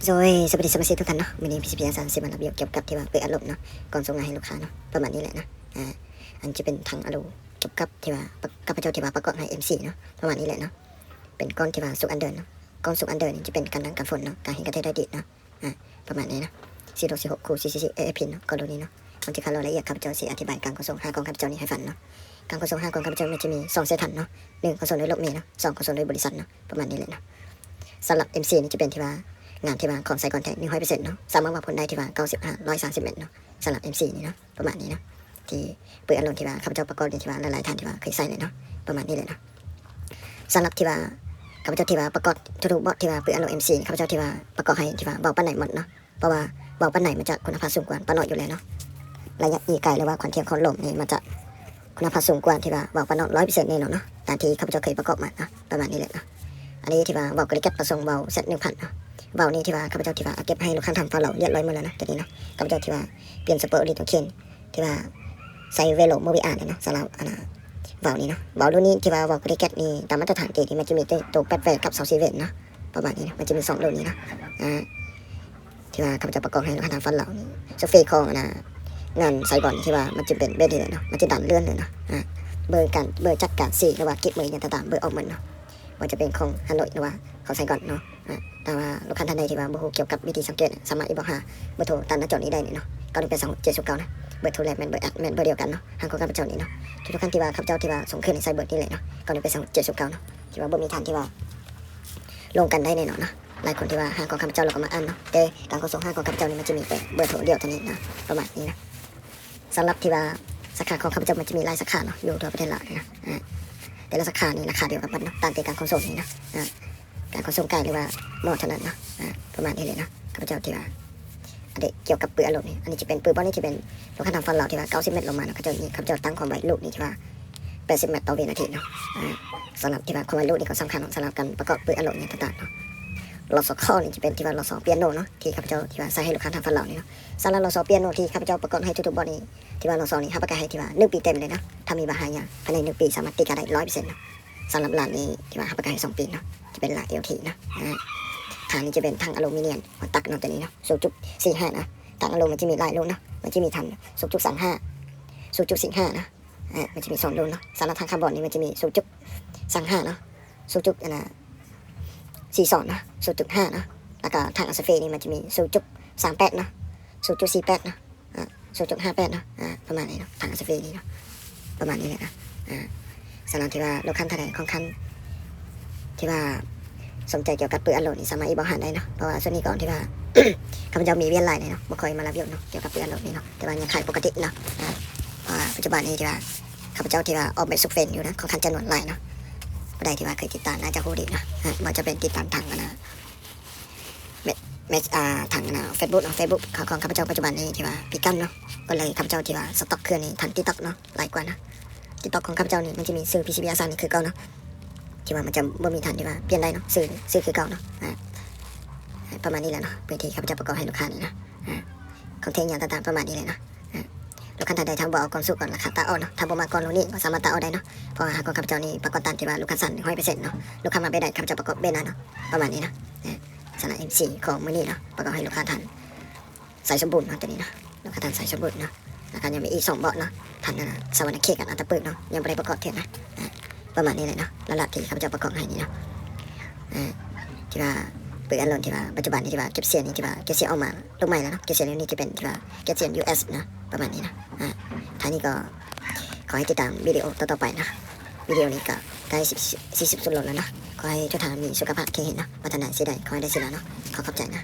ໂດຍ ສະບາຍດີສະມາຊິກທຸກທ່ານເນາະ, ມື້ນີ້ ພີຊີພີ ອາຈານຊິມາຣີວິວກ່ຽວກັບທີ່ວ່າເປີດອາໂດເນາະ, ກ່ອງສົ່ງງານໃຫ້ລູກຄ້າເນາະ, ປະມານນີ້ແຫຼະເນາະ. ອາ ອັນນີ້ຈະເປັນຖັງອາໂດ ກ່ຽວກັບທີ່ວ່າ ປະ ຂ້າພະເຈົ້າທີ່ວ່າປະກອບໃຫ້ເອັມຊີເນາະ, ປະມານນີ້ແຫຼະເນາະ. ເປັນກ້ອນທີ່ວ່າຊຸກອັນເດີເນາະ, ກ້ອນຊຸກອັນເດີນີ້ຈະເປັນກັນນ້ຳກັນຝົນເນາະ, ກັນແຮງກັນແດດກັນແດດເນາະ. ອາ ປະມານນີ້ເນາະ, ສີ່ຮ້ອຍສິບຫົກຄູ ສີ່ຮ້ອຍສີ່ສິບເອັດ ເອັຟ ພິນເນາະ, ກໍໂລນີ້ເນາະ. ມັນຈະຄາວລະອຽດ ຂ້າພະເຈົ້າຊິອະທິບາຍການຂົນສົ່ງຫ້າຂອງຂ້າພະເຈົ້ານີ້ໃຫ້ຟັງເນາະ. ການຂົນສົ່ງຫ້າຂອງຂ້າພະເຈົ້າມັນຈະມີສອງສາຍທາງເນາະ, ໜຶ່ງ ຂົນສົ່ງໂດຍລົດເມເນາະ, ສອງ ຂົນສົ່ງໂດຍບໍລິສັດເນາະ, ປະມານນີ້ແຫຼະເນາະ. ສຳລັບເອັມຊີນີ້ຈະເປັນທີ່ວ່າ ງານທີ່ວ່າຂອງໃຊ້ກ່ອນແທ້ ໜຶ່ງຮ້ອຍເປີເຊັນເນາະ, ສາມາດວັດຜົນໄດ້ທີ່ວ່າ ເກົ້າສິບຫ້າ ຮ້ອຍສາມສິບແມັດເນາະ, ສຳລັບເອັມຊີນີ້ເນາະ, ປະມານນີ້ເນາະ. ທີ່ເປີດອາໂດທີ່ວ່າຂ້າພະເຈົ້າປະກອບນີ້ ທີ່ວ່າຫຼາຍໆທ່ານທີ່ວ່າເຄີຍໃຊ້ແລ້ວເນາະ, ປະມານນີ້ແຫຼະເນາະ. ສຳລັບທີ່ວ່າ ຂ້າພະເຈົ້າທີ່ວ່າປະກອບທຸກໆບອດທີ່ວ່າເປີດອາໂດເອັມຊີ ຂ້າພະເຈົ້າທີ່ວ່າປະກອບໃຫ້ທີ່ວ່າເບົາປານໃດໝົດເນາະ, ເພາະວ່າເບົາປານໃດມາຈາກຄຸນນະພາບສູງກວ່າປ້ານ້ອຍຢູ່ແລ້ວເນາະ. ໄລຍະຕີໄກ ຫຼືວ່າຄວາມທຽງຂອງລົມນີ້ມາຈາກຄຸນນະພາບສູງກວ່າທີ່ວ່າເບົາປ້ານ້ອຍຮ້ອຍເປີເຊັນແນ່ນອນເນາະ, ຕາມທີ່ຂ້າພະເຈົ້າເຄີຍປະກອບມາເນາະ, ປະມານນີ້ແຫຼະເນາະ. ອັນນີ້ທີ່ວ່າເບົາກະລິແກັດປະສົງເບົາ ແຊັດໜຶ່ງພັນເນາະ, ເບົານີ້ທີ່ວ່າຂ້າພະເຈົ້າທີ່ວ່າເກັບໃຫ້ລູກຄ້າທາງຝັ່ງລາວລຽບຮ້ອຍໝົດແລ້ວນະ, ຕົວນີ້ເນາະ. ຂ້າພະເຈົ້າທີ່ວ່າປ່ຽນສະເປີລິງຕົງເຂນ ທີ່ວ່າໃສ່ເວໂລໂມບີອາເນາະ, ສຳລັບອັນນ່າ ເບົານີ້ເນາະ. ເບົາລຸ້ນນີ້ທີ່ວ່າເບົາກະລິແກັດນີ້ ຕາມມາດຕະຖານເກດນີ້ ມັນຈະມີແຕ່ໂຕແປດເວນກັບຊາວສີ່ເວນເນາະ, ປະມານນີ້ເນາະ. ມັນຈະມີສອງລຸ້ນນີ້ເນາະ ອາ ທີ່ວ່າຂ້າພະເຈົ້າປະກອບໃຫ້ລູກຄ້າທາງຝັ່ງລາວນີ້. ໂຊເຟຂອງອັນນ່າ ງານໃສ່ກ່ອນທີ່ວ່າມັນຈະເປັນແບບນີ້ແຫຼະເນາະ, ມັນຈະດັນເລື່ອນເລີຍເນາະ. ອາ ເບີການ ເບີຈັດການສີ ຫຼືວ່າກິບເບີຫຍັງຕ່າງໆ ເບີອອກໝົດເນາະ, ບໍ່ວ່າຈະເປັນຂອງຮາໂນຍ ຫຼືວ່າຂອງໄຊກ່ອນເນາະ. ອາ ແຕ່ວ່າລູກຄ້າທ່ານໃດທີ່ວ່າບໍ່ຮູ້ກ່ຽວກັບວິທີສັງເກດ ສາມາດອິນບັອກຫາເບີໂທຕາມໜ້າຈໍນີ້ໄດ້ເນາະ, ເກົ້າໜຶ່ງແປດສອງເຈັດສູນເກົ້ານະ. ເບີໂທ ແລະ ແມ່ນເບີແອັດ ແມ່ນເບີດຽວກັນເນາະ, ທາງຂອງຂ້າພະເຈົ້ານີ້ເນາະ. ທຸກໆທ່ານທີ່ວ່າຂ້າພະເຈົ້າທີ່ວ່າສົ່ງຄືນໃສ່ເບີນີ້ແຫຼະເນາະ, ເກົ້າໜຶ່ງແປດສອງເຈັດສູນເກົ້າເນາະ. ທີ່ວ່າບໍ່ມີທ່ານທີ່ວ່າລົງກັນໄດ້ແນ່ນອນເນາະ, ຫຼາຍຄົນທີ່ວ່າຫາຂອງຂ້າພະເຈົ້າແລ້ວກໍມາອ່ານເນາະ, ແຕ່ການຂົນສົ່ງຫາຂອງຂ້າພະເຈົ້ານີ້ ມັນຈະມີແຕ່ເບີໂທດຽວເທົ່ານີ້ນະ, ປະມານນີ້ນະ. ສຳລັບທີ່ວ່າສາຂາຂອງຂ້າພະເຈົ້າ ມັນຈະມີຫຼາຍສາຂາເນາະ ຢູ່ທົ່ວປະເທດລາວນີ້ນະ. ອາ ແຕ່ລະສາຂານີ້ລາຄາດຽວກັນໝົດເນາະ, ຕ່າງແຕ່ການຂົນສົ່ງນີ້ນະ. ອາ ການຂົນສົ່ງໄກ ຫຼືວ່າໝໍເທົ່ານັ້ນເນາະ, ອາ ປະມານນີ້ແຫຼະເນາະ. ຂ້າພະເຈົ້າທີ່ວ່າ ອັນນີ້ກ່ຽວກັບປຶອາໂດນີ້ ອັນນີ້ຈະເປັນປຶບ່ອນນີ້ຈະເປັນລູກຄ້າທາງຝັ່ງລາວທີ່ວ່າເກົ້າສິບແມັດລົງມາເນາະ, ເຂົາເຈົ້ານີ້ ຂ້າພະເຈົ້າຕັ້ງຄວາມໄວລູກນີ້ທີ່ວ່າແປດສິບແມັດຕໍ່ວິນາທີເນາະ. ອາ ສຳລັບທີ່ວ່າຄວາມໄວລູກນີ້ກໍສຳຄັນເນາະ, ສຳລັບການປະກອບປຶອາໂດຫຍັງຕ່າງໆເນາະ. ລໍຊໍຄໍນີ້ຈະເປັນທີ່ວ່າລໍຊໍປຽໂນເນາະ ທີ່ຂ້າພະເຈົ້າທີ່ວ່າໃສ່ໃຫ້ລູກຄ້າທາງຝັ່ງລາວນີ້ເນາະ. ສຳລັບລໍຊໍປຽໂນທີ່ຂ້າພະເຈົ້າປະກອບໃຫ້ທຸກໆບ່ອນນີ້ ທີ່ວ່າລໍຊໍນີ້ຮັບປະກັນໃຫ້ທີ່ວ່າໜຶ່ງປີເຕັມເລີຍເນາະ, ຖ້າມີບັນຫາຫຍັງພາຍໃນໜຶ່ງປີສາມາດຕິດກັນໄດ້ຮ້ອຍເປີເຊັນເນາະ. ສຳລັບລານນີ້ທີ່ວ່າຮັບປະກັນໃຫ້ສອງປີເນາະ, ຈະເປັນລານເອລທີເນາະ. ອາ ຖັງນີ້ຈະເປັນຖັງອາລູມີນຽມຫົວຕັກເນາະ, ຕົວນີ້ເນາະ ສູນຈຸດສີ່ຫ້າເນາະ. ຖັງອາລູມັນຈະມີຫຼາຍລຸ້ນເນາະ, ມັນຈະມີທັງສູນຈຸດສາມຫ້າ ສູນຈຸດສີ່ຫ້າເນາະ. ອາ ມັນຈະມີສອງລຸ້ນເນາະ. ສຳລັບຖັງຄາບອນນີ້ມັນຈະມີສູນຈຸດສາມຫ້າເນາະ, ສູນຈຸດ ອັນນ່າ ສີ່ສອງເນາະ, ສູນຈຸດຫ້າເນາະ. ແລ້ວກໍຖັງອາສເຟນີ້ມັນຈະມີສູນຈຸດສາມແປດເນາະ, ສູນຈຸດສີ່ແປດເນາະ, ອາ ສູນຈຸດຫ້າແປດເນາະ, ອາ ປະມານນີ້ເນາະ, ຖັງອາສເຟນີ້ເນາະ, ປະມານນີ້ແຫຼະເນາະ. ອາ ສຳລັບທີ່ວ່າລູກຄ້າທ່ານໃດຂອງທ່ານທີ່ວ່າສົນໃຈກ່ຽວກັບປຶອາໂດນີ້ ສາມາດອິນບັອກຫາໄດ້ເນາະ, ເພາະວ່າຊ່ວງນີ້ກ່ອນທີ່ວ່າ ຂ້າພະເຈົ້າມີວຽກຫຼາຍແດ່ເນາະ, ບໍ່ຄ່ອຍມາລາດວິວເນາະ ກ່ຽວກັບປຶອາໂດນີ້ເນາະ, ແຕ່ວ່າຍັງຂາຍປົກກະຕິເນາະ. ອາ ເພາະວ່າປັດຈຸບັນນີ້ທີ່ວ່າຂ້າພະເຈົ້າທີ່ວ່າອອກແບບຊຸກເຟນຢູ່ນະ ຄ່ອນຂ້າງຈຳນວນຫຼາຍເນາະ, ຜູ້ໃດທີ່ວ່າເຄີຍຕິດຕາມໜ້າຈະຮູ້ດີເນາະ. ອາ ບໍ່ວ່າຈະເປັນຕິດຕາມທາງອັນນ່າ ເມ ເມ ອາ ທາງອັນນ່າ ເຟສບຸກເນາະ, ເຟສບຸກຂອງຂ້າພະເຈົ້າປັດຈຸບັນນີ້ທີ່ວ່າປິດກັ້ນເນາະ, ກໍເລີຍຂ້າພະເຈົ້າທີ່ວ່າສະຕັອກເຄື່ອນນີ້ທາງຕິກຕັອກເນາະ ຫຼາຍກວ່ານະ. ຕິກຕັອກຂອງຂ້າພະເຈົ້ານີ້ມັນຈະມີຊື່ ພີຊີພີ ອາຈານ ນີ້ຄືເກົ່າເນາະ, ທີ່ວ່າມັນຈະບໍ່ມີທ່ານທີ່ວ່າປ່ຽນໄດ້ເນາະ, ຊື່ ຊື່ຄືເກົ່າເນາະ. ອາ ປະມານນີ້ແຫຼະເນາະ, ເວທີຂ້າພະເຈົ້າປະກອບໃຫ້ລູກຄ້ານີ້ເນາະ. ອາ ຄອນເທັນຫຍັງຕ່າງໆປະມານນີ້ແຫຼະເນາະ. ອາ ລູກຄ້າທ່ານໃດຖ້າບໍ່ເອົາກ່ອນຊຸກ ກໍລາຄາຕັດອອກເນາະ, ຖ້າບໍ່ມັກກ່ອນລຸ້ນນີ້ກໍສາມາດຕັດອອກໄດ້ເນາະ, ເພາະວ່າຫາກກ່ອນຂ້າພະເຈົ້ານີ້ປະກອບຕາມທີ່ວ່າລູກຄ້າສັ່ງໜຶ່ງຮ້ອຍເປີເຊັນເນາະ, ລູກຄ້າມັກແບບໃດ ຂ້າພະເຈົ້າປະກອບແບບນັ້ນເນາະ, ປະມານນີ້ເນາະ. ອາ ສຳລັບເອັມຊີຂອງມື້ນີ້ເນາະ ປະກອບໃຫ້ລູກຄ້າທ່ານ ໄຊສົມບູນເນາະ ຕົວນີ້ເນາະ, ແລ້ວກໍທ່ານໄຊສົມບູນເນາະ. ແລ້ວກໍຍັງມີອີກສອງເບາະເນາະ, ທ່ານ ອັນນ່າ ສະຫວັນນະເຂດກັບອັດຕະປຶກເນາະ, ຍັງບໍ່ໄດ້ປະກອບເທື່ອນະ. ອາ ປະມານນີ້ແຫຼະເນາະ, ຫຼັກໆທີ່ຂ້າພະເຈົ້າປະກອບໃຫ້ນີ້ເນາະ. ອາ ທີ່ວ່າປຶອາໂດທີ່ວ່າປັດຈຸບັນນີ້ທີ່ວ່າເກັບສຽນນີ້ ທີ່ວ່າເກັບສຽນອອກມາລຸ້ນໃໝ່ແລ້ວເນາະ, ເກັບສຽນນີ້ຈະເປັນທີ່ວ່າເກັບສຽນຢູເອັສເນາະ, ປະມານນີ້ເນາະ. ອາ ທ້າຍນີ້ກໍຂໍໃຫ້ຕິດຕາມວິດີໂອຕໍ່ໆໄປເນາະ, ວິດີໂອນີ້ກໍໃກ້ສີ່ສິບສຸດລົງແລ້ວເນາະ. ຂໍໃຫ້ທຸກທ່ານມີສຸຂະພາບແຂງແຮງເນາະ, ປາດຖະໜາສິ່ງໃດຂໍໃຫ້ໄດ້ສິ່ງນັ້ນເນາະ. ຂໍຂອບໃຈເນາະ.